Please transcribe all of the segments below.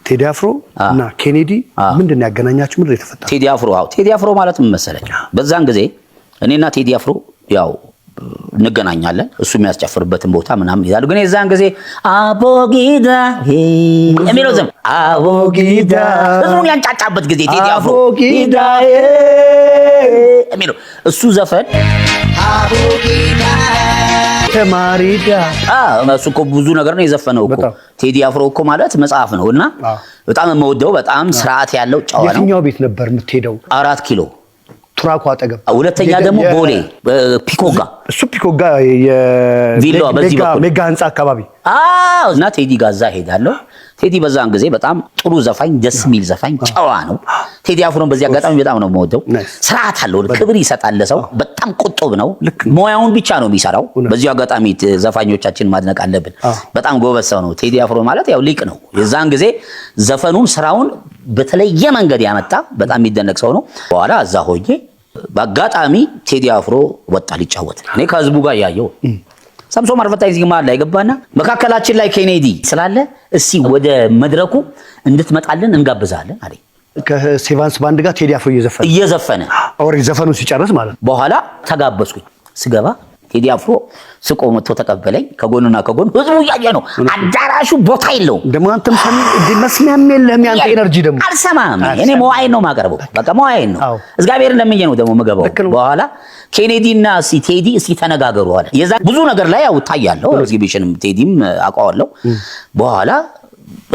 ቴዲ አፍሮ እና ኬኔዲ ምንድን ነው ያገናኛችሁ? ምንድን ነው የተፈጠረው? ቴዲ አፍሮ፣ አዎ፣ ቴዲ አፍሮ ማለት ምን መሰለህ፣ በዛን ጊዜ እኔና ቴዲ አፍሮ ያው እንገናኛለን። እሱ የሚያስጨፍርበትን ቦታ ምናምን ይዛሉ። ግን የዛን ጊዜ አቦጊዳ የሚለው ዘም አቦጊዳ ህዝቡን ያንጫጫበት ጊዜ ቴዲ አፍሮ አቦጊዳ የሚለው እሱ ዘፈን። ተማሪዳ። እሱ እኮ ብዙ ነገር ነው የዘፈነው እኮ። ቴዲ አፍሮ እኮ ማለት መጽሐፍ ነው እና በጣም የምወደው፣ በጣም ስርዓት ያለው ጨዋ ነው። የትኛው ቤት ነበር የምትሄደው? 4 ኪሎ። ቱራኩ አጠገብ። ሁለተኛ ደግሞ ቦሌ ፒኮጋ። እሱ ፒኮጋ። ቪላ በዚህ በኩል። ሜጋ ህንፃ አካባቢ። አዎ፣ እና ቴዲ ጋ እዛ ሄዳለሁ። ቴዲ በዛን ጊዜ በጣም ጥሩ ዘፋኝ፣ ደስ የሚል ዘፋኝ፣ ጨዋ ነው። ቴዲ አፍሮን በዚህ አጋጣሚ በጣም ነው የምወደው። ስርዓት አለው፣ ክብር ይሰጣል ለሰው። በጣም ቁጡብ ነው። ሙያውን ብቻ ነው የሚሰራው። በዚሁ አጋጣሚ ዘፋኞቻችን ማድነቅ አለብን። በጣም ጎበዝ ሰው ነው ቴዲ አፍሮ ማለት፣ ያው ሊቅ ነው። የዛን ጊዜ ዘፈኑን፣ ስራውን በተለየ መንገድ ያመጣ በጣም የሚደነቅ ሰው ነው። በኋላ እዛ ሆኜ በአጋጣሚ ቴዲ አፍሮ ወጣ ሊጫወት። እኔ ከህዝቡ ጋር እያየው ሳምሶን advertising መሀል ላይ ገባና መካከላችን ላይ ኬኔዲ ስላለ እስቲ ወደ መድረኩ እንድትመጣልን እንጋብዛለን አለኝ። ከሴቫንስ ባንድ ጋር ቴዲ አፍሮ እየዘፈነ? እየዘፈነ። Already ዘፈኑ ሲጨርስ ማለት ነው። በኋላ ተጋበዝኩኝ። ስገባ ቴዲ አፍሮ ስቆ መጥቶ ተቀበለኝ። ከጎንና ከጎን ህዝቡ እያየ ነው። አዳራሹ ቦታ የለውም። ደግሞ አንተም ሰሚ መስሚያም የለህም። ያንተ energy ደግሞ። አልሰማም። እኔ መዋይን ነው የማቀርበው። በቃ መዋይን ነው። እግዚአብሔርን ለምኜ ነው ደግሞ የምገባው። በኋላ ኬኔዲና እስቲ ቴዲ እስቲ ተነጋገሩ አለ። የዛ ብዙ ነገር ላይ ያው እታያለሁ። ኤግዚቢሽንም ቴዲም አውቀዋለሁ። በኋላ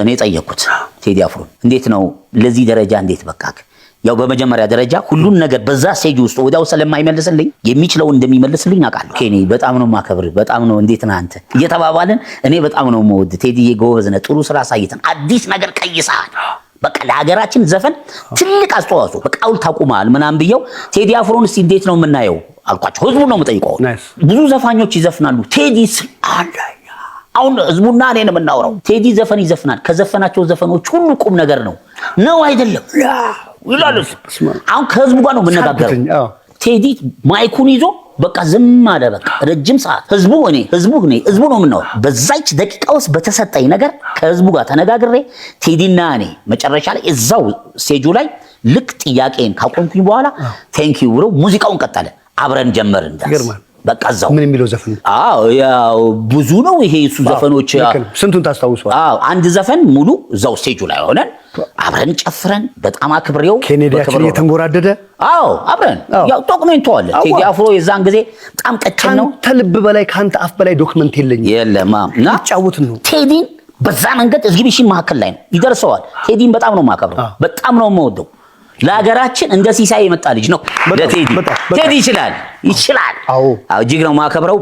እኔ ጠየቅኩት ቴዲ አፍሮን፣ እንዴት ነው ለዚህ ደረጃ እንዴት በቃክ? ያው በመጀመሪያ ደረጃ ሁሉን ነገር በዛ stage ውስጥ ወዲያው ስለማይመልስልኝ የሚችለውን እንደሚመልስልኝ አውቃለሁ። ኬኒ፣ በጣም ነው የማከብርህ፣ በጣም ነው፣ እንዴት ነህ አንተ እየተባባልን፣ እኔ በጣም ነው የምወድህ ቴዲዬ፣ ጎበዝ ነህ፣ ጥሩ ስራ አሳይተን አዲስ ነገር ቀይሰሃል። በቃ ለሀገራችን ዘፈን ትልቅ አስተዋጽኦ፣ በቃ ሐውልት አቁመሃል ምናምን ብየው፣ ቴዲ አፍሮን እስቲ እንዴት ነው የምናየው አልኳቸው። ህዝቡን ነው የምጠይቀው። ብዙ ዘፋኞች ይዘፍናሉ። ቴዲ አንደኛ። አሁን ህዝቡና እኔ ነው የምናወራው። ቴዲ ዘፈን ይዘፍናል። ከዘፈናቸው ዘፈኖች ሁሉ ቁም ነገር ነው፣ ነው አይደለም ይላሉ። አሁን ከህዝቡ ጋር ነው የምነጋገረው። ቴዲ mic ኡን ይዞ በቃ ዝም አለ። በቃ ረጅም ሰዓት ህዝቡ እኔ፣ ህዝቡ እኔ፣ ህዝቡ ነው የምናወራው። በዛች ደቂቃ ውስጥ በተሰጠኝ ነገር ከህዝቡ ጋር ተነጋግሬ ቴዲና እኔ መጨረሻ ላይ እዛው stage ኡ ላይ ልክ ጥያቄን ካቆምኩኝ በኋላ thank you ብሎ ሙዚቃውን ቀጠለ። አብረን ጀመርን። በቃ እዛው። ምን የሚለው ዘፈን? አዎ፣ ያው ብዙ ነው ይሄ እሱ ዘፈኖች። ስንቱን ታስታውሰዋል? አዎ፣ አንድ ዘፈን ሙሉ እዛው stage ኡ ላይ ሆነን አብረን ጨፍረን በጣም አክብሬው። ኬኔዲያችን እየተንጎራደደ። አዎ፣ አብረን ያው document ኡ አለ። ቴዲ አፍሮ የዛን ጊዜ በጣም ቀጭን ነው። ከአንተ ልብ በላይ፣ ከአንተ አፍ በላይ document የለኝም። የለም እና ጫውትን ነው። ቴዲን በዛ መንገድ ኤግዚቢሽን መካከል ላይ ነው ይደርሰዋል። ቴዲን በጣም ነው የማከብረው፣ በጣም ነው የምወደው። ለሀገራችን እንደ ሲሳይ የመጣ ልጅ ነው። ለቴዲ፣ ቴዲ ይችላል፣ ይችላል። አዎ፣ እጅግ ነው የማከብረው።